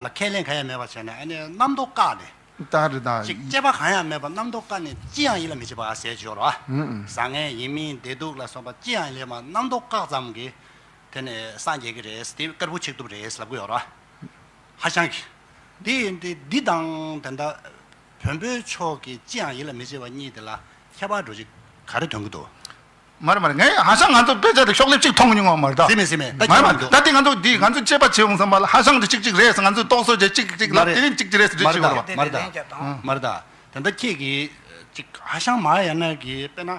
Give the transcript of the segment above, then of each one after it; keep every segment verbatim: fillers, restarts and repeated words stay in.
ལ་ཁས་ལེན་གང་ཡང་མེད་པ་བྱས་ནས། ཨ་ནི་རྣམ་རྟོག་བཀག་ནས། ད་རེད་ད། ཅིག་དཔྱད་པ་གང་ཡང་མེད་པར་རྣམ་རྟོག་བཀག་ནས་ཅི་ཡང་ཡིད་ལ་མི་བྱེད་པ་ཟེར་གྱི་ཡོད་རེད་བ། ཨུ་ཨུ། བཟང་ངན་ཡིན་མིན་བདེ་སྡུག་ལ་སོགས་པ་ཅི་ཡང་ཡིད་ལ་མ། རྣམ་རྟོག་བཀག་ཙམ་གྱིས་དེ་ནས་སངས་རྒྱས་ཀྱི་རེད། དེ་དཀར་པོ་ཆིག་ཐུབ་རེད་ལབ་ཀྱི་ཡོད་རེད་བ། ཧ་ཤང་གི། འདི་ཡིན་ཏེ་འདི་དང་དེ་འདྲ་བོན་པོའི་ཕྱོགས་ཀྱི་ཅི་ཡང་ཡིད་ལ་མི་བྱེད་པ་གཉིས་དེ་ལ་ཁྱད་པར་འགྲོ་གཞི་ག་རེ་སྟོན་གྱི་འདུག་མ་རེད་མ་རེད། ངས་ཧ་ཤང་ང་ཚོ་དཔེ་ཆ་དེ་ཤོག་ལེབ་གཅིག་མཐོང་མྱོང་བ་མ་རེད་ད། ཟེར་མེད་ཟེར་མེད། ད་མ་རེད་མ་རེད། ད་དེ་ང་ཚོ་འདི་ང་ཚོ་དཔྱད་པ་བྱེད་འོང་བསམ་པ་ལ་ཧ་ཤང་དེ་གཅིག་གཅིག་རེད་ཟེར། ང་ཚོ་རྟོག་བཟོ་བྱས་གཅིག་གཅིག་ལ། མ་རེད། དེ་རིང་གཅིག་གཅིག་རེད་ཟེར་འགྲེལ་བརྗོད་བྱེད་དགོས་རེད་བ། མ་རེད་ད། མ་རེད་ད། ད་ལྟ་ཁྱེད་ཀྱིས་ཅིག་ཧ་ཤང་མ་ཡ་ན་གི་དཔེར་ན།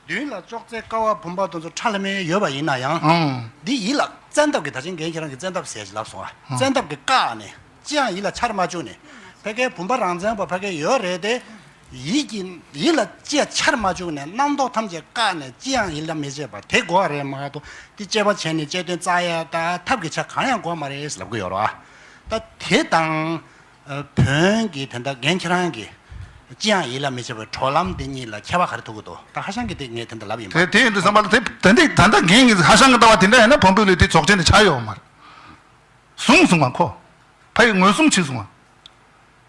མདུན་ལ་ཅོག་ཙེ་ཀ་བ་བུམ་པ་དེ་ཚོ་ཁྲ་ལམ་མེ་ཡོད་པ་ཡིན་ན་ཡང་། ཨང་། འདི་ཡིད་ལ་བཙན་ཐབས་ཀྱི། ད་ཅིང་རྒན་ཁྱེད་རང་གིས་བཙན་ཐབས་ཟེར་ཅིག་ལབ་སོང་ཨ། ཨང་། བཙན་ཐབས་ཀྱི་བཀག་ནས་ཅི་ཡང་ཡིད་ལ་འཆར་མ་བཅུག་ནས། ཕ་གའི་བུམ་པ་རང་མཚན་པ་ཕ་གའི་ཡོད་རེད་དེ། ཡིད་ཀྱི་ཡིད་ལ་ཅི་ཡང་འཆར་མ་བཅུག་ནས་རྣམ་རྟོག་ཐམས་ཅད་བཀག་ནས་ཅི་ཡང་ཡིད་ལ་མི་བྱེད་པ་དེ་དགོས་པ་རེད་མ་གཏོགས། འདི་དཔྱད་པ་བྱས་ནས་དཔྱད་དོན་བཙལ་ཡ་ད་ཐབས་ཀྱི་ཆ་གང་ཡང་དགོས་མ་རེད་ལབ་ཀྱི་ཡོད་རེད་བ། ད་དེ་དང་། ཨ། བོན་གྱི་དེ་འདྲ་རྒན་ཁྱེད་རང་གིས་ཅི་ཡང་ཡིད་ལ་མི་བྱེད་པའི་གྲོལ་ལམ་དེ་གཉིས་ལ་ཁྱད་པར་ག་རེ་ཐུག་གི་འདུག་ད་ཧ་ཤང་གིས་དེ་ངས་དེ་འདྲ་ལབ་ཡིན་པ། དེ་དེ་ཡིན་དུས་བསམ་པ་ལ་དེ་དེ་འདྲ་ད་ལྟ་རྒན་གྱིས་ཧ་ཤང་གི་ལྟ་བ་དེ་འདྲ་ཡིན་ན་བོན་པོའི་ལུགས་དེ་རྫོགས་ཆེན་དེ་ཆགས་ཡོད་མ་རེད། བཟུང་སོང་བ་ཁོ། ཕ་ཡི་ངོས་བཟུང་བྱས་སོང་བ།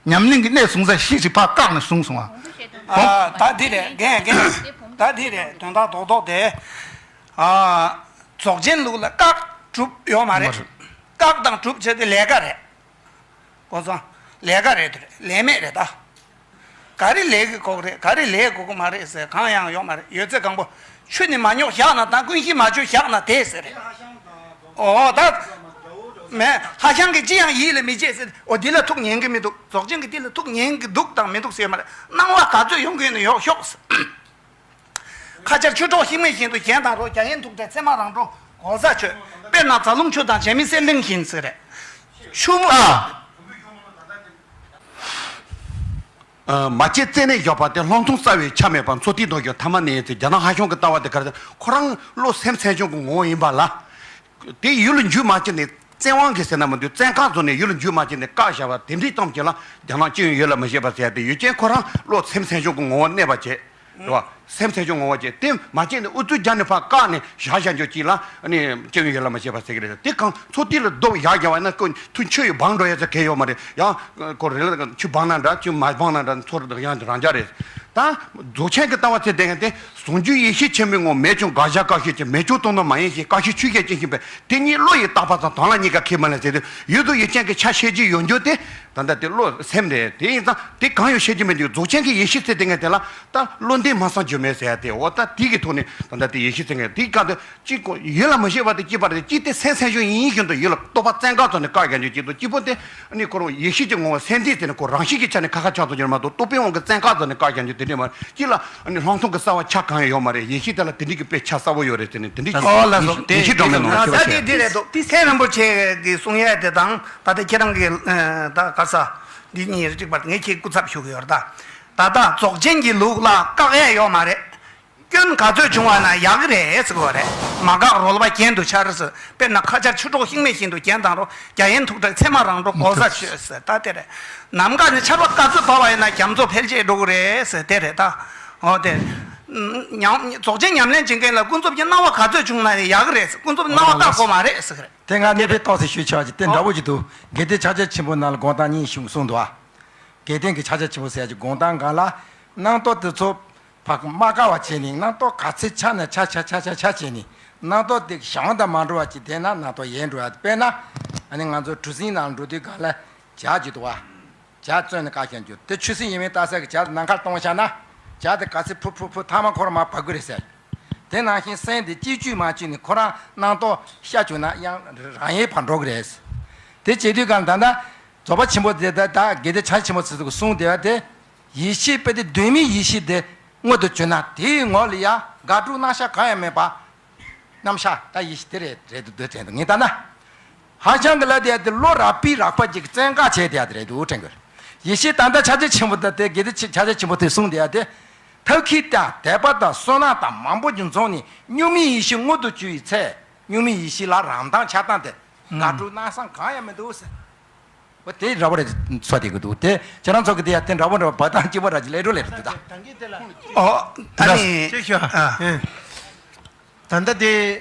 ཉམས་ལེན་གྱི་གནད་བཟུང་ས་ཤེས་བྱེད་ཕར་བཀག་ནས་བཟུང་སོང་བ། ཨ། ད་འདི་རེད་རྒན་རྒན། ད་འདི་རེད་དོན་དག་རྡོག་རྡོག་དེ། ཨ། རྫོགས་ཆེན་ལུགས་ལ་བཀག་སྒྲུབ་ཡོད་མ་རེད། མ་རེད། བཀག་དང་སྒྲུབ་བྱས་ཏེ་ལས་ཀ་རེད། གོ་སོང་། ལས་ཀ་རེད་དེ་རེད། ལས་མེད་རེད་ད། ག་རེ་ལས་ཀྱི་དགོས་རེད། ག་རེ་ལས་དགོས་ཀྱི་མ་རེད་ཟེར་གང་ཡང་ཡོད་མ་རེད། ཡོད་ཚད་གང་པོ། ཆུ་ནི་མ་རྙོག་བཞག་ན་དང་། ཀུན་གཞི་མ་བཅོས་བཞག་ན་དེ་ཟེར་རེད། ཨོ་ད། མེད། ཧ་ཤང་གིས་ཅི་ཡང་ཡིད་ལ་མི་བྱེད་ཟེར། ཨོ་འདི་ལ་ཐུགས་ཉན་གྱི་མི་འདུག་རྫོགས་ཆེན་གྱིས་འདི་ལ་ཐུགས་ཉན་གྱི་འདུག་དང་མི་འདུག་ཟེར་མ་རེད། སྣང་བ་ག་ཚོད་ཡོང་གི་ཡོད་ན་ཡོང་ཤོག་ཟེར། ཁ་ཆར་ཆུ་གྲོགས་ཤིང་མེད་བཞིན་དུ་གྱེན་དང་རོ། རྒྱ་ཡན་ཐུག་འཕྲད་ཚེར་མ་རང་གྲོལ་གོ་ས་ཆོད། དཔེར་ན་རྫ་ལུང་ཆུ་དང་བྱེ་མའི་གསེར་གླིང་བཞིན་ཟེར་རེད། ཆུ་མོ། ཨ། ཨ། མ་སྐྱེས་རྩད་ནས་བཞག་པ་སྟེ། སློང་ཐུང་རྩ་བའི་ཆ་མེད་པ། མཚོ་ཐིག་རྡོ་གཞུང་ཐ་མ་ནས་ཟེར། རྒྱ་ནག་ཧ་ཤང་གི་ལྟ་བ་དེ་ག་རེ་ཟེར། ཁོ་རང་བློ་སེམས་སེམས་བྱུང་གི་ངོ་བོ་ཡིན་པ་ལ། དེ་ཡུལ་ལ་འཇུག་མ་བྱས་ནས་བཙན་དབང་གིས་ཟེར་ན་མི་འདུག་བཙན་བཀག་བཟོ་ནས་ཡུལ་ལ་འཇུག་མ་བྱས་ནས་བཀག་བཞག་པ་དེ་འདྲའི་ཙམ་གྱིས་ལ་རྒྱ་ནག་སྤྱི་ཡོངས་ཡིད་ལ་མི་བྱེད་པ་ཟེར་ཡ་དེ་ཡུལ་ཅན་ཁོ་རང་བློ་སེམས་སེམས་བྱུང་གི་ངོ་བོ་གནས་པ་བྱས། རེད་བ། སེམས་སེམས་བྱུང་ངོ་བོ་བྱས། དེ་མ་བྱས་ནས་ཨུ་ཚུགས་རྒྱག་ནས་ཕར་བཀག་ནས་བཞག་བཞག་འཇོག་ཅིག་ལ་ནི་སྤྱི་ཡོངས་ཡིད་ལ་མི་བྱེད་པ་ཟེར་གི་རེད། དེ་གང་མཚོ་ཐིག་ལ་རྡོ་བཞག་བཞག་པ་ན་ཀུན་ཐུན་ཆུ་ཡིས་སྦངས་འགྲོ་ཡ་ཚོ་གལ་ཡོད་མ་རེད། ཡང་ཁོ་རེ་ལ་ཆུ་སྦངས་ན་འདྲ། ཆུ་མ་སྦངས་ན་འདྲ། མཚོ་རེ་ཡང་རང་འཇགས་རེད། ད་རྫོགས་ཆེན་གྱི་ལྟ་བ་ཚད་ལྡན་དེ། ཟུང་འཇུག་ཡེ་ཤེས་ཆེན་པོའི་ངོ་བོ། མེད་ཀྱང་དགག་བྱ་བཀག་ཤེས་ཀྱི། མེད་ཀྱང་སྟོང་ནོར་མ་ཡིན་ཞེས། བཀག་ཤེས་ཆོས་ཅན་ཅན་ཞིག་པས། དེ་ཉིད་བློ་ཡིས་བརྟགས་པ་དང་། དོན་ལ་གཉིས་ཀ་ཁས་མི་ལེན་ཟེར་ཏེ། ཡུལ་དུ་ཡུལ་ཅན་གྱི་ཆ་ཤེས་ཀྱི་ཡོད་འགྱུར་ཏེ། ད་ལྟ་དེ་བློ་སེམས་རེད། དེ་ཡིན་ཙང་དེ་གང་ཡང་ཤེས་ཀྱི་མེད་འགྱུར། རྫོགས་ཆེན་གྱི་ཡེ་ཤེས་ཚད་ལྡན་དེ་ལ་ད་བློ་ལྡན་མ་སངས་རྒྱས་མེད་ཟེར་ཡ་དེ། འོ་ད་དེ་གི་ཐོག་ནས་ད་ལྟ་དེ་ཡེ་ཤེས་ཚད་ལྡན་དེའི་སྐབས་དུ། གཅིག་གོ་ཡིད་ལ་མི་བྱེད་པ་དེ་གཅིག་པ་རེད། གཅིག་དེ་སེམས་སེམས་བྱུང་ཡིན་བཞིན་དུ་ཡིད་ལ་རྟོག་པ་བཙན་བཀག་ཐོག་ནས་བཀག་རྒྱག་རྒྱུ་གཅིག་དང་། གཅིག་པོ་དེ་ནི་ཁོ་རང་ཡེ་ཤེས་ཀྱི་ངོ་བོ་སེམས་ཅན་དེ་ནི་ཁོ་རང་བཞིན་གྱི་ཆ་ནས་ཁ་ཁ་ཆགས་ཐུབ་ཀྱི་མ་གཏོགས། རྟོག་པའི་དབང་གིས་བཙན་བཀག་ཐོག་ནས་བཀག་རྒྱག་རྒྱུ་དེ་འདྲས་མ་རེད། གཅིག་ལ་ནི་སློང་ཐུང་གི་རྩ་བ་ཆགས་གང་ཡང་ཡོད་མ་རེད། ཡེ་ཤེས་དེ་ལ་དེ་འདྲས་ཀྱི་དཔེ་ཆ་གསལ་པོ་ཡོད་རེད་ཟེར་ནས། དེ་འདྲས་ཀྱི་ཨོ་ལགས་སོ། ཡེ་ཤེས་སྒྲོན་མེ་ནང་ལ་ད་ཤེས་པ་དེ་བྱས། འདི་རེད་འདུག་མཁན་རིན་པོ་ཆེ་གིས་གསུང་ཡས་དེ་དང་། ད་ལྟ་ཁྱེད་རང་གིས་ད་ག་ས་འདི་གཉིས་རེ་གཅིག་པར་ངས་ཁྱེད་སྐུ་ཚབ་ཞུ་གི་ཡོད་རེད་ད། ད་ལྟ་རྫོགས་ཆེན་གྱི་ལུགས་ལ་བཀག་ཡས་ཡོད་མ་རེད། སྐྱོན་ག་ཚོད་བྱུང་བ་ན་ཡག་གི་རེད་ཟེར་གི་རེད། མ་བཀག་རོལ་པ་གྱེན་དུ་འཕྱར་ཟེར། དཔེར་ན་ཁ་ཆར་ཆུ་གྲོགས་ཤིང་མེད་བཞིན་དུ་གྱེན་དང་རོ། རྒྱ་ཡན་ཐུག་འཕྲད་ཚེར་མ་རང་གྲོལ་གོ་ས་ཆོད་ཟེར། ད་དེ་རེད། ནམ་མཁའ་ནས་ཆར་པ་ག་ཚོད་བབས་པ་ཡིན་ན་རྒྱ་མཚོ་འཕེལ་རྒྱས་འགྲོ་གི་རེད་ཟེར། དེ་རེད་ད། འོ་དེ། ཉམས་རྫོགས་ཆེན་ཉམས་ལེན་བྱེད་མཁན་ལ་ཀུན་རྫོབ་ཀྱི་སྣང་བ་ག་ཚོད་བྱུང་ན་ཡག་གི་རེད་ཟེར། ཀུན་རྫོབ་སྣང་བ་བཀག་དགོས་མ་རེད་ཟེར་གི་རེད། དེ་ང་གནས་པའི་རྟོགས་ཟེར་ཞུས་ཆོག་ཅིག་དེ་འདྲ་པོ་ཅིག་འདུག་དགེ་ལྡན་ཕྱག་རྒྱ་ཆེན་པོ་ནང་ལ་དགོངས་དག་གཉིས་ཞུ་གསུངས་འདུག་ཨ། དགེ་ལྡན་གྱི་ཕྱག་རྒྱ་ཆེན་པོ་ཟེར་ཡ་གི་དགོངས་དག་སྒང་ལ། རྣམ་རྟོག་དེ་ཚོ་ཕར་མ་བཀག་པ་བྱས་ནས། རྣམ་རྟོག་ག་ཚོད་ཆགས་ན་ཆགས་ཆགས་ཆགས་ཆགས་ཆགས་བྱས་ནས། རྣམ་རྟོག་དེ་བྱང་དུ་མ་འགྲོ་བ་ཅིག་བསྡད་ན་རྣམ་རྟོག་ཡལ་འགྲོ་ཡ། དཔེར་ན་ཨ་ནི་ང་ཚོ་གྲུ་གཟིངས་ནང་འགྲོ་དུས་སྒང་ལ་ཇ་ཅིག་འདུག་བ། ཇ་བཙོས་ནས་བཀག་བཞག་རྒྱུ་དེ། ཆུ་སྲིན་ཡིན་མིན་ལྟ་ས་གི་ཇ་དེ་ནམ་མཁར་གཏོང་བཞག་ན། ཇ་དེ་ག་ཚོད་ཕུབ་ཕུབ་ཕུབ་ཐ་མ་ཁོ་རང་མར་བབས་ཀྱི་རེད་ཟེར། དེ་ནང་བཞིན་སེམས་དེ་གཅིག་གྱུར་མ་བཅོས་ནས་ཁོ་རང་རྣམ་རྟོག་ཤར་བཅུག་ན་ཡང་རང་ཡལ་བར་འགྲོ་གི་རེད། དེ་བྱེད་དུས་སྒང་ད་ལྟ་རྫོགས་པ་ཆེན་པོ་དེ་ད་ལྟ་དགེ་ལྡན་ཕྱག་རྒྱ་ཆེན་པོ་ཚོས་གསུངས་བསྡད་པ་དེ། ཡེ་ཤེས་དཔེ་དེ་གདོད་མའི་ཡེ་ཤེས་དེ་མངོན་དུ་གྱུར་ན། དེའི་ངོ་ལ་ཡང་དགག་སྒྲུབ་རྣམ་གཞག་གང་ཡང་མེད་པ། རྣམ་གཞག་ད་ཡེ་ཤེས་དེ་རེད་རེད་འདུག་དྲན་འདུག་ངས་ལྟ་ན། ཧ་ཅང་གི་ལ་དེ་ཡ་དེ་བློ་རགས་པའི་རགས་པ་ཅིག་བཙན་བཀག་བྱས་དེ་ཡ་དེ་རེད་འདུག་དྲན་དགོས། ཡེ་ཤེས་ད་ལྟ་ཕྱག་རྒྱ་ཆེན་པོ་དང་དེ་དགེ་ལྡན་ཕྱག་རྒྱ་ཆེན་པོ་དེ་གསུངས་དེ་ཡ་དེ། ཐབས་མཁས་དང་དད་པ་དང་བསོད་ནམས་དང་མང་པོ་ཅིག་འཛོམས་ནས་གཉུག་མའི་ཡེ་ཤེས་མངོན་དུ་གྱུར་བའི་ཚེ། གཉུག་མའི་ཡེ་ཤེས་ལ་རང་མདངས་ཆགས་སྟངས་དེ་དགག་སྒྲུབ་རྣམ་གཞག་གང་ཡང་མི་འདུག་ཟེར། འོ་དེ་འདྲ་པོ་རེད་ཚོད་དེ་གི་འདུག་དེ་ཁྱེད་རང་ཚོ་གི་དེ་ཡ་དེ་འདྲ་པོ་འདྲ་པོ་འབའ་ཐང་སྐྱིད་པོ་འདྲ་ཅིག་ལས་འགྲོ་ལས་རེད་འདུག་ད། ཨོ། ཨ་ནི། ཅེས་ཤོག་ཨ། ཨེ། ད་ལྟ་དེ་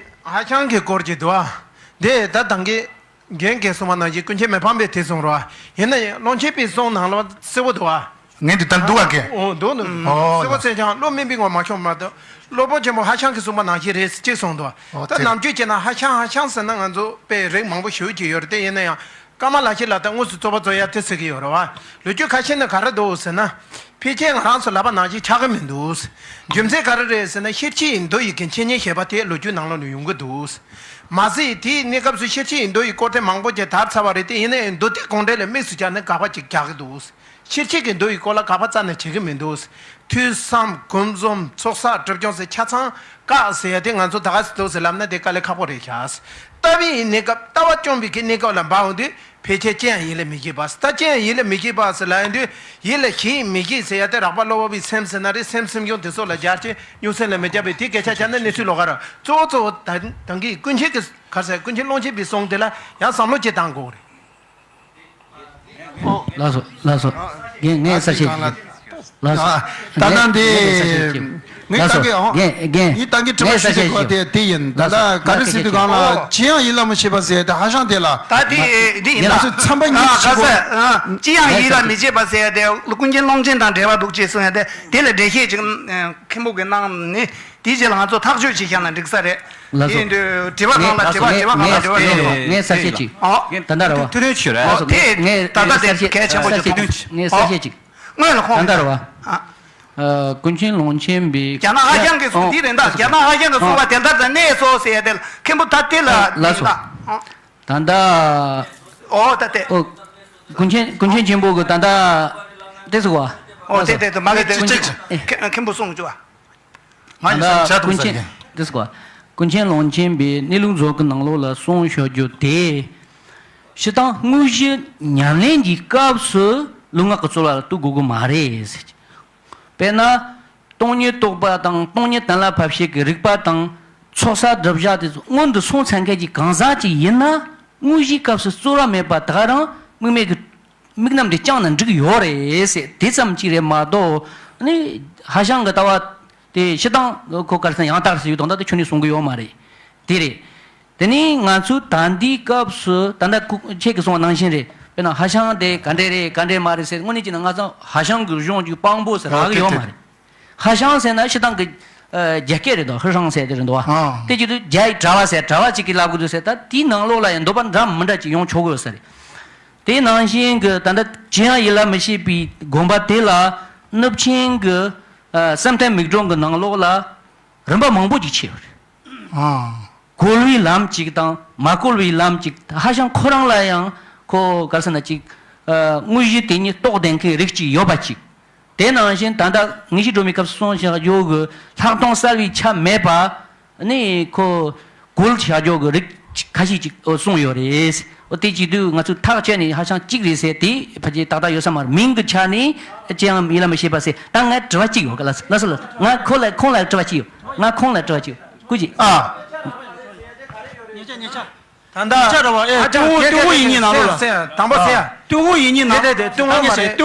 ཧ་ཤང་གི་སྐོར་གྱི་འདུག་ཨ། དེ་ད་དང་གི་ རྒན་རྒན་གསུངས་པ་ནང་བཞིན་ཀུན་མཁྱེན་མི་ཕམ་པས་དེ་གསུངས་རོ། ཡིན་ན་ཡང་ཀློང་ཆེན་པའི་གསུང་ནང་ལ་གསལ་བོ་འདུག་བ། ངས་འདི་ལྟར་འདུག་བ་རྒན། འོ་འདུག་འདུག་ཨོ་གསལ་བོ་ལགས། གསལ་ཀྱང་བློ་དམན་པའི་ངོར་མ་ཤོང་མ་གཏོགས། སློབ་དཔོན་ཆེན་པོ་ཧ་ཤང་གིས་གསུངས་པ་ནང་བཞིན་རེད་ཅེས་གསུངས་འདུག་ཨོ་ད་དེ་ནམ་རྒྱུན་བྱས་ན་ཧ་ཤང་ཧ་ཤང་ཟེར་ན་ང་ཚོ་དཔེ་རིགས་མང་པོ་ཞེ་པོ་ཅིག་ཡོད་རེད། དེ་ཡིན་ན་ཡང་ཀརྨ་ལ་ཤཱི་ལ་དང་དངོས་སུ་རྩོད་པ་རྩོད་ཡ་དེ་ཟེར་གྱི་ཡོད་རེད་བ། ལོ་རྒྱུས་ཁ་ཤས་ནི་ག་རེ་འདུག་ཟེར་ན། ཕལ་ཆེར་ང་རང་ཚོ་ལབ་པ་ནང་བཞིན་ཆགས་ཀྱི་མི་འདུག་རྒྱུ་མཚན་ག་རེ་རེད་ཟེར་ན། ཤེར་ཕྱིན་མདོ་ཡི་གི་འཆད་ཉན་ཞེས་པ་དེ་ལོ་རྒྱུས་ནང་ལོགས་ནས་ཡོང་གི་འདུག་མ་ཟད་དེའི་གནས་སྐབས་སུ་ཤེར་ཕྱིན་མདོ་ཡི་སྐོར་དེ་མང་པོ་ཅིག་དར་ཚར་བ་རེད། དེ་ཡིན་ན་ཡང་མདོ་སྡེ་དགོངས་འགྲེལ་ལ་དམིགས་སུ་བྱས་ནས་དགག་པ་ཅིག་རྒྱག་གི་འདུག་ཤེར་ཕྱིན་གྱི་མདོ་ཡི་སྐོར་ལ་དགག་པ་རྩ་ནས་བྱེད་ཀྱི་མི་འདུག་ཐོས་བསམ་སྒོམ་གསུམ་ཚོགས་བསགས་སྒྲིབ་སྦྱོང་ཟེར་ཆ་ཚང་བཀག་ཟེར་ཡ་དེ་ང་ཚོ་ད་ག་ཟེ་འདུག་ཟེར་ལབ་ན་དེ་དཀའ་ལས་ཁག་པོ་རེད་ཤག་ལྟ་བའི་གནས་སྐབས་ལྟ་བ་སྐྱོང་བའི་གི་གནས་སྐབས་ལ་འབབ་འོང་དུས་ཕལ་ཆེར་ཅི་ཡང་ཡིད་ལ་མི་བྱེད་པ། ད་ཅི་ཡང་ཡིད་ལ་མི་བྱེད་པ་ཟེར་ལབ་ཡོང་དུས་ཡིད་ལ་བྱེད་མི་བྱེད་ཟེར་ཡ་དེ་རགས་པ་སློབ་དཔོན་པའི་སེམས་ཟེར་ན་རེད། སེམས་སེམས་བྱུང་དེ་ཚོ་ལ་སྦྱར་ཅིང་སྨྱུང་སེམས་ལ་མི་སྦྱར་བའི་དེ་སྐད་ཆ་བྱས་ན་གནས་ཚུལ་ལོགས་ཀ་ར། གཙོ་བོ་གཙོ་བོ་ད་ད་གིན་ཀུན་མཁྱེན་གྱི་ག་རེ་ཟེར། ཀུན་མཁྱེན་ཀློང་ཆེན་པའི་གསུང་དེ་ལ་ཡང་བསམ་བློ་ཅིག་བཏང་དགོས་རེད། ལགས་སོ་ལགས་སོ། རྒན་ངས་གསལ་བཤད་ཅིག་ལགས་སོ། ད་ལྟ་འདི་ངས་ལགས་སོ། ལྟ་གི་ཨང་། རྒན་རྒན། ངས་ད་གིན་དྲི་བ་ཞུ་རྒྱུ་དེ་དེ་ཡིན། ད་ལྟ་ག་རེ་ཟེར་དུས་གང་ལ་ཅི་ཡང་ཡིད་ལ་མི་བྱེད་པ་ཟེར་ཏེ་ཧ་ཤང་དེ་ལ། ད་དེ་འདི་ཡིན་ད། ཚན་པ་གཉིས་ཀྱི་ཆེད་དུ། ཅི་ཡང་ཡིད་ལ་མི་བྱེད་པ་ཟེར་ཏེ་ཀུན་མཁྱེན་ཀློང་ཆེན་དང་འབྲེལ་བ་འདུག་ཅེས་གསུངས་ཡ་དེ་དེ་ལ་འགྲེལ་བཤད་ཅིག་མཁན་པོ་གིས་གནང་ནི། དེའི་རྗེས་ལ་ང་ཚོ་ཐག་གཅོད་བྱེད་ཤག་ན་འགྲིག་ས་རེད། ལགས་སོ། ཡིན་དུས་དྲི་བ་གང་ལ་དྲི་བ་དྲི་བ་གང་ལ་དྲི་བ་ངས་ངས་གསལ་བཤད་ཅིག་ཨོ། ད་ལྟ་རེད་བ། ཐུགས་རེ་ཆུ་རེད། ལགས་སོ། དེ་ངས་ད་ལྟ་དེ་གལ་ཆེན་པོ་ཞིག་ཏུ་ཐུགས་རེ་ཆུ། ངས་གསལ་བཤད་ཅིག་སྔོན་ལ་ཁོང་ད་ལྟ་རེད་བ། ཀུན་མཁྱེན་ཀློང་ཆེན་པའི་རྒྱ་ནག་ཧ་ཤང་གི་གསུང་དེ་རེད་ད། རྒྱ་ནག་ཧ་ཤང་གི་གསུང་བ་དེ་འདྲ་ཙམ་གནས་སོ་ཟེར་ཡ་དེ་ལ་མཁན་པོ་ད་དེ་ལ་ལགས་སོ། ད་ལྟ་ཨོ་ད་དེ་ཨོ་ཀུན་མཁྱེན་ཀུན་མཁྱེན་ཆེན་པོ་གི་ད་ལྟ་དེ་ཟེར་བ། ཨོ་དེ་དེ་དེ་མ་གི་དེ་ཀུན་མཁྱེན་མཁན་པོ་གསུང་བཅུག་བ། ང་ཡི་ད་བྱ་ཀུན་དུ་མཁྱེན་ཟེར་གི། དེ་ཟེར་བ། ཀུན་མཁྱེན་ཀློང་ཆེན་པའི་གནས་ལུགས་མཛོད་ཀྱི་ནང་ལོགས་ལ་གསུངས་བཞག་རྒྱུ་དེ། སྤྱིར་བཏང་དངོས་གཞི་ཉམས་ལེན་གྱི་སྐབས་སུ་ལུས་ངག་གི་རྩོལ་བ་ལ་གཏུག་དགོས་ཀྱི་མ་རེད་ཟེར་གི། དཔེར་ན། སྟོང་ཉིད་རྟོགས་པ་དང་སྟོང་ཉིད་གཏན་ལ་ཕབ་བྱེད་ཀྱི་རིག་པ་དང་ཚོགས་བསགས་སྒྲིབ་སྦྱང་དེ་ཚོ་སྔོན་དུ་སོང་ཚར་མཁན་གྱི་གང་ཟག་ཅིག་ཡིན་ན། དངོས་གཞིའི་སྐབས་སུ་རྩོལ་བ་མེད་པ་ད་ག་རང་དམིགས་མེད་ཀྱི་དམིགས་རྣམ་དེ་བསྐྱངས་ན་འགྲིག་ཡོད་རེད་ཟེར། དེ་ཙམ་གཅིག་རེད་མ་གཏོགས་ནི་ཧ་ཤང་གི་ལྟ་བ་དེ་སྤྱིར་བཏང་ཁོ་ག་རེ་ཟེར་ན་ཡང་དག་ཟེར་ཡོད་དང་ད་དེ་ཁྱོན་ནས་གསུང་གི་ཡོད་མ་རེད། དེ་རེད། དེ་ནི་ང་ཚོས་ད་ལྟའི་སྐབས་སུ་ད་ལྟ་ཁོ་ཁྱེད་ཀྱིས་གསུངས་པ་ནང་བཞིན་རེད། དཔེར་ན་ཧ་ཤང་དེ་ག་འདྲས་རེད་ག་འདྲས་མ་རེད་ཟེར་དངོས་གནས་བྱས་ན་ང་ཚོ་ཧ་ཤང་གི་གཞུང་གི་དཔང་པོ་ཟེར་རག་གི་ཡོད་མ་རེད། ཧ་ཤང་ཟེར་ན་སྤྱིར་བཏང་གི་ཨ་རྒྱ་སྐད་རེད་དོ། ཧི་ཤང་ཟེར་དེ་རེད་འདུག་བ། དེ་བྱེད་དུས་རྒྱ་ཡི་གྲྭ་བ་ཟེར་གྲྭ་བ་གཅིག་གིས་ལབ་དགོས་འདུག་ཟེར། ད་དེའི་ནང་ལོགས་ལ་ཡང་འདོད་པ་འདྲ་མི་འདྲ་ཅིག་ཡོང་ཆོག་གི་ཡོད་ས་རེད། དེའི་ནང་བཞིན་གྱི་ད་ལྟ་ཅི་ཡང་ཡིད་ལ་མི་བྱེད་པའི་དགོངས་པ་དེ་ལ་གནུབས་ཆེན་གྱི་ཨ་བསམ་གཏན་མིག་སྒྲོན་གྱི་ནང་ལོགས་ལ་རིམ་པ་མང་པོ་ཅིག་ཕྱེ་ཡོད་རེད། ཨ། གོལ་བའི་ལམ་གཅིག་དང་མ་གོལ་བའི་ལམ་གཅིག། ཧ་ཤང་ཁོ་རང་ལ་ཡང་ཁོ་ག་རེ་ཟེར་ན་ཅིག་ཨ་དངོས་གཞི་དེ་ཉིད་རྟོགས་ལྡན་མཁན་རིགས་གཅིག་ཡོད་པ་གཅིག་དེ་ནང་བཞིན་ད་ལྟ་ངེས་ཤེས་སྒྲོན་མེའི་སྐབས་སུ་གསུངས་བཞག་ཡོད་གི་ལྷག་མཐོང་གསལ་བའི་ཆ་མེད་པ་ནི་ཁོ་གོལ་བཞག་ཡོད་གི་རིགས་ཁ་ཤས་ཅིག་གསུངས་ཡོད་རེད། འོ་དེ་བྱེད་དུས་ང་ཚོས་ཐག་བཅད་ནས་ཧ་ཤང་གཅིག་རེད་ཟེར་དེ་ཕལ་ཆེར་ཏག་ཏག་ཡོད་ས་མ་རེད། མིང་གི་ཆ་ནས་ཅི་ཡང་ཡིད་ལ་མི་བྱེད་པ་ཟེར། ད་ངས་དྲི་བ་གཅིག་ཡོད་ག་ལ་ལ་སོ་ལ་ང་ཁོ་ལ་ཁོང་ལ་དྲི་བ་གཅིག་ཡོད། ང་ཁོང་ལ་དྲི་བ་གཅིག་ཡོད། སྐུ་མཁྱེན། ཨ། ཉེ་ཆར་བ་ཨེ་ཏུན་ཧོང་ཏུན་ཧོང་ཡིག་རྙིང་ནང་ལོགས་ལ། དང་པོ་ཟེར། ཏུན་ཧོང་ཡིག་རྙིང་ནང་ལོགས། ཏུན་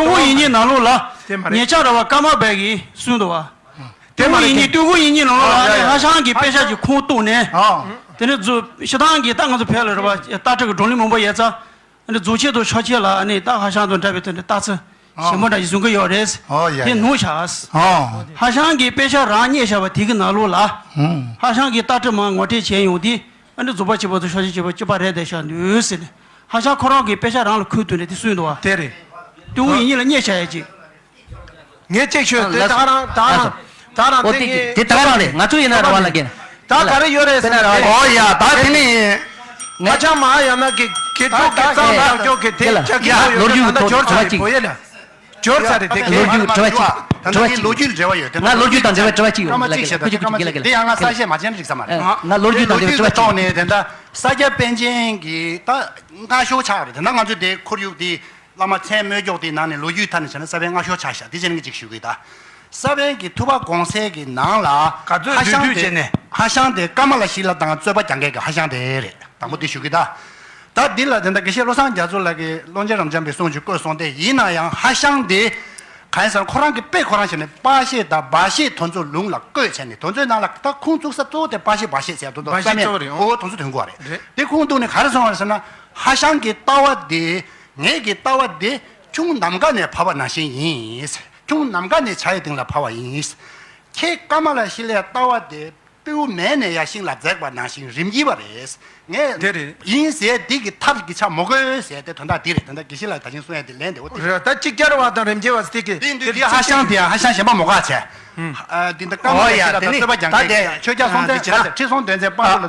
ཧོང་ཡིག་རྙིང་ནང་ལོགས་ལ། ཉེ་ཆར་བ་ཀརྨ་པ་གིས་གསུངས་འདུག་བ། ཏུན་ཧོང་ཡིག་རྙིང་ཏུན་ཧོང་ཡིག་རྙིང་ནང་ལོགས་ལ་ཧ་ཤང་གི་དཔེ་ཆ་ཞིག་ཁུངས་གཏུགས་ནས། དེ་ནས་རྫོགས་སྤྱིར་བཏང་གི་ད་ང་ཚོ་བོད་ལ་རེད་བ་ལྟ་གྲུབ་ཀྱི་བགྲོ་གླེང་མང་པོ་ཡོད་ཙང་། རྫོགས་ཆེན་དང་ཕྱོགས་ཆེན་ལ་ད་ཧ་ཤང་དང་འདྲ་བའི་དོན་དུ་ལྟ་ཚུལ་ཞིབ་མོ་འདྲ་ཞིག་བཟུང་གི་ཡོད་རེད། དེ་ནོར་བཞག་ཧ་ཤང་གི་དཔེ་ཆ་རང་རྙེད་བཞག་པ་དེ་གི་ནང་ལོགས་ལ། ཧ་ཤང་གི་ལྟ་གྲུབ་མར་ངོ་སྤྲོད་བྱས་ཡོང་དུས། ཨ་ནི་རྫོགས་པ་ཆེན་པོ་དང་ཕྱོགས་ཆེན་ཆེན་པོ་གཅིག་པ་རེད་བསྡད་ཤག་འདུག་ཟེར་ནས་ཧ་ཤང་ཁོ་རང་གི་དཔེ་ཆ་རང་ལ་ཁུར་དུ་ནས་དེ་གསུངས་འདུག་བ། དེ་རེད། ཏུན་ཧོང་ཡིག་རྙིང་ལ་རྙེད་བྱ་ཡ་ཅིག་ངས་ཅིག་ཤོད་དེ་ད་ག་རང་ད་ག་རང་ད་ག་རང་དེ་དེ་དེ་ད་ག་རང་རེད། ང་ཚོ་ཡིན་ན་ར་བ་ལ་རྒན། ད་ག་རེ་ཡོད་རེད་ཟེར་ན་ར་བ། ཨོ་ཡ་ད་དེ་ནི། ཧ་ཅང་མ་ཡང་ན་གི་གི་ཐུག་གི་གཙང་མ་ཡོད་གི་དེ་ལ་ཅག་གི་ཡ་ལོ་རྒྱུས་ཐོག་ད་ཇོར་ཚ་རེད་བོ་ཡེ་ལ། ཇོར་ཚ་རེད་དེ་ལོ་རྒྱུས་དྲི་བ་གཅིག་དྲི་བ་གཅིག་ལོ་རྒྱུས་འབྲེལ་བ་ཡོད་དེ་ང་ལོ་རྒྱུས་དང་འབྲེལ་བའི་དྲི་བ་གཅིག་ཡོད། སྐར་མ་གཅིག་བྱས་ད་སྐར་མ་གཅིག་དེ་ཡང་ང་ས་བཤད་མ་བྱས་ན་འགྲིག་ས་མ་རེད། ང་ལོ་རྒྱུས་དང་འབྲེལ་བའི་དྲི་བ་གཅིག་ཡོད། ལོ་རྒྱུས་ཀྱི་ཐོག་ནས་དེ་འདྲ་ས་སྐྱ་པཎ་ཆེན་གྱི་ད་སྔ་ཤོས་ཆགས་རེད། དེ་འདྲ་ང་ཚོ་དེ་ཁོར་ཡུག་དེ་བླ་མ་མཚན་སྨོས་སྐྱོག་དེའི་ནང་ནས་ལོ་རྒྱུས་ཐད་ནས་བྱས་ན་ས་པཎ་སྔ་ཤོས་ཆགས་ཤག་དེ་བྱས་ན་གཅིག་ཞུ་གི་ད། ས་པཎ་གྱི་ཐུབ་པ་དགོངས་གསལ་གྱི་ནང་ལ་ཧ་ཤང་དེ་ཧ་ཤང་དེ་ཀ་མ་ལ་ཤི་ལ་དང་རྩོད་པ་རྒྱག་མཁན་གྱི་ཧ་ཤང་དེ་རེད། དང་པོ་དེ་ཞུ་གི་ད། ད་འདི་ལ་དེ་འདྲ་དགེ་བཤེས་བློ་བཟང་རྒྱ་མཚོ་ལགས་ཀྱིས་ཀློང་ཆེན་རབ་འབྱམས་པའི་གསུང་ཅིག་བཀོད་སོང་སྟེ་ཡིན་ན་ཡང་ཧ་ཤང་དེ་ག་ ཨ་ནི་ཟེར་ན་ཁོ་རང་གི་དཔེ་ཁོ་རང་བྱས་ནས་པ་ཤེ་དང་བ་ཤེ་དོན་ཚོ་ལུང་ལ་བཀོད་བྱས་ནས་དོན་ཚོའི་ནང་ལ་ད་ཁུངས་བཙུགས་ས་གཙོ་བོ་དེ་པ་ཤེ་བ་ཤེ་ཟེར་དོན་ཚོ་བ་ཤེ་རྩ་མེད་གཙོ་བོ་རེད། འོ་དོན་ཚོ་དོན་གོ་རེད། རེད། དེ་ཁུངས་གཏུགས་ནས་ག་རེ་སོང་བ་རེད་ཟེར་ན། ཧྭ་ཤང་གི་ལྟ་བ་དེ་ངེད་ཀྱི་ལྟ་བ་དེ་ཁྱུང་ནམ་མཁའ་ནས་བབས་པ་ནང་བཞིན་ཡིན། ཁྱུང་ནམ་མཁའ་ནས་བྱ་ཡི་སྟེང་ལ་བབས་པ་ཡིན། ཁྱེད་ཀ་མ་ལ་ཤི་ལའི་ལྟ་བ་དེ་སྤྲེའུ་མེ་ནས་ཡར་ཤིང་ལ་འཛེགས་པ་ནང་བཞིན་རིམ་གྱིས་པ་རེད། ངས་དེ་རེད། ཡིན་ཟེར་འདི་གི་ཐབས་ཀྱི་ཆ་མོ་གོས་ཟེར་དེ་དོན་དག་འདི་རེད། དོན་དག་དགེ་བཤེས་ལགས་ད་ཅིང་གསུང་ཡ་དེ་ལན་དེ་འོ་དེ་རེད། ད་གཅིག་ཅར་བ་དང་རིམ་གྱིས་པ་དེ་གི་དེ་འདི་ཧྭ་ཤང་དེ་ཡང་ཧྭ་ཤང་གཞན་པ་མོ་ག་བྱས། ཨ་འདི་འདི་ཀ་མ་ལ་ཤི་ལ་དང་རྩོད་པ་རྒྱག་མཁན་ཆོས་རྒྱལ་སྲོང་བཙན་ཁྲི་སྲོང་ལྡེ་བཙན་དཔང་པོ་ལ།